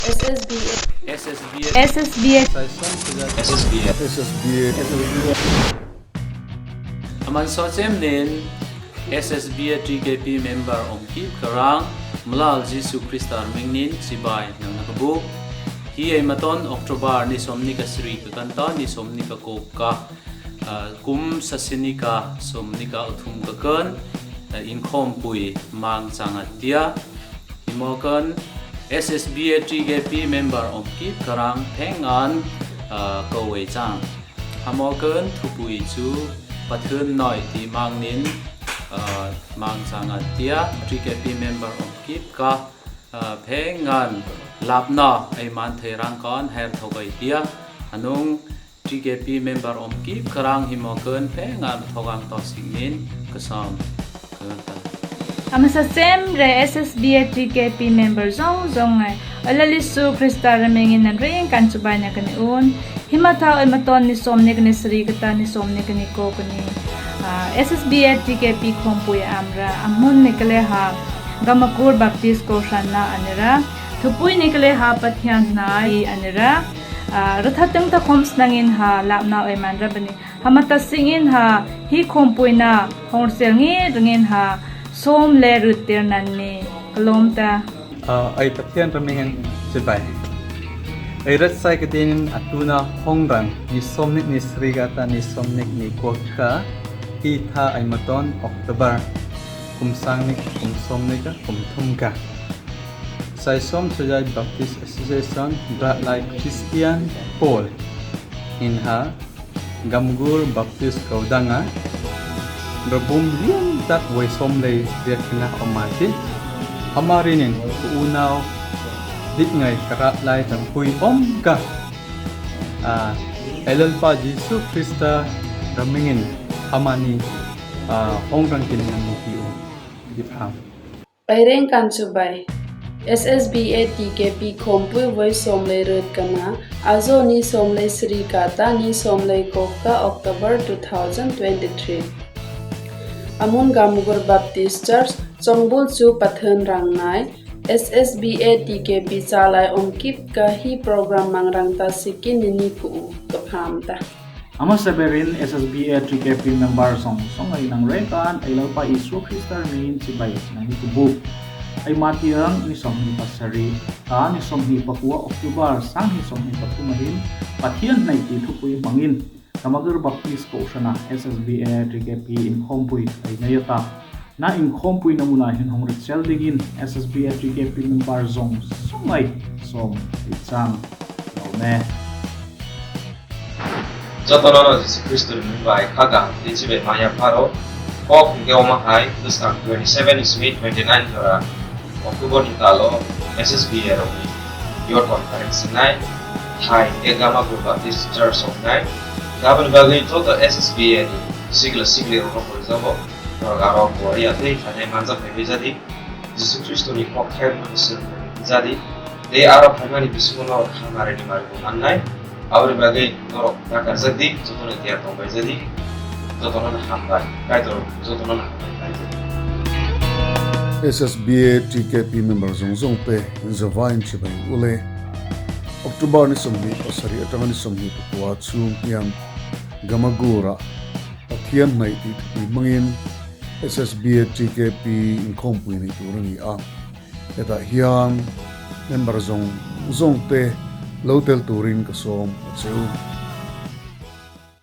SSBA. SSBA. SSBA. SSBA. SSBA. Aman so chem nen SSBA TKP member om ki karang mlal Jisu Kristar mingnin chibai nang na kabu hi ei maton October ni somni ka sri ka kanta ni somni ka kok ka kum sasini ka somni ka uthum ka kan inkhom pui mang changa tia imokan SSBA TKP member om ki karang phengan ko wei chang hamokan thupui chu pathun noi ti mangnin mang changa tia TKP member om ki ka phengan lapna ai man therang kon her thokai tia anung TKP member om ki karang himokan phengan thogang to singin kasam ka. Amasa sem re SSBA TKP member zong zong ngai alalisu Krista ramengin nan ring kan chubai na kani un himatha oi maton ni som ne kani sri kata ni som ne kani ko kani SSBA TKP khompui amra amun ne kale ha Gamakur Baptist ko shanna anira thupui ne kale ha pathian nai anira rathatang ta khoms nangin ha lapna oi man rabani hamata singin ha hi khompui na hongsel ngi ringin ha som le rutir nan ni kalom ta. Ay pathian ramingen chibai ay rat sai ka din atuna hongrang ni somnik ni srigata ni somnik ni kwaka hi tha ay maton October kumsangnik kumsomnik ka kumthum ka Sai Som Chajai Baptist Association Bratlai Christian Paul inha Gamgur Baptist Kaudanga Rabum lian tak wai som lei riat kina omati amarinin unaw dit ngai kara lai tam pui om ka a elalpa Jisu Krista ramingin amani hongrang kin nang ki u di pham. Paireng kan chubai SSBA TKP khompui voi somlei rut kana azo ni somlei sri kata ni somlei kokka October 2023 Amun Gamugur Baptist Church Chongbul chu pathan rangnai SSBA TKP chalai omkip ka hi program mangrang ta sikin nini ku ka pham ta. Ama seberin SSBA TKP member song song ay nang rekan ay lalpa Isu Kristar min sibay nang itubu ay matiang ni som ni pasari ta ni som ni pakua October sang ni som ni patumahin pathian nai ti thupui mangin Kamagur Baptist ko shana SSBA TKP in khompui ay nayata na in khompui namuna hin hong ret dingin SSBA TKP member zong songay som ichang laune. Jotonono Jisu Kristo ni mumbai khaga lichibe maya pharo kok hingke oma hai duskang 27 ismi 29 jora October ni talo SSBA rokni your conference nai thai hingke Gamagur Baptist Church of nai gabani bagui joto SSBA ni sigla sigli rokno porijabo norok aro boria tei thanai manjak phaibai jadi Jisu Kristo ni kok thai rokno swrwngmung jadi tei aro phaimani bisingo norok hamari ni mari bo mannai aboni bagui norok nakarjakdi jotono tiyar tongbaijadi jotono no hambai kaitor jotono no hambai khlaijadi. SSBA TKP member zawng zawng te Zavine chibai ule October ni 27 atanga ni 24 chhung hian Gamagura Pathian hnaih tih thupui hmangin SSBA TKP inkhawmpui neih tur a ni a. Hetah hian member zawng zawng te lo tel turin ka sawm a che u.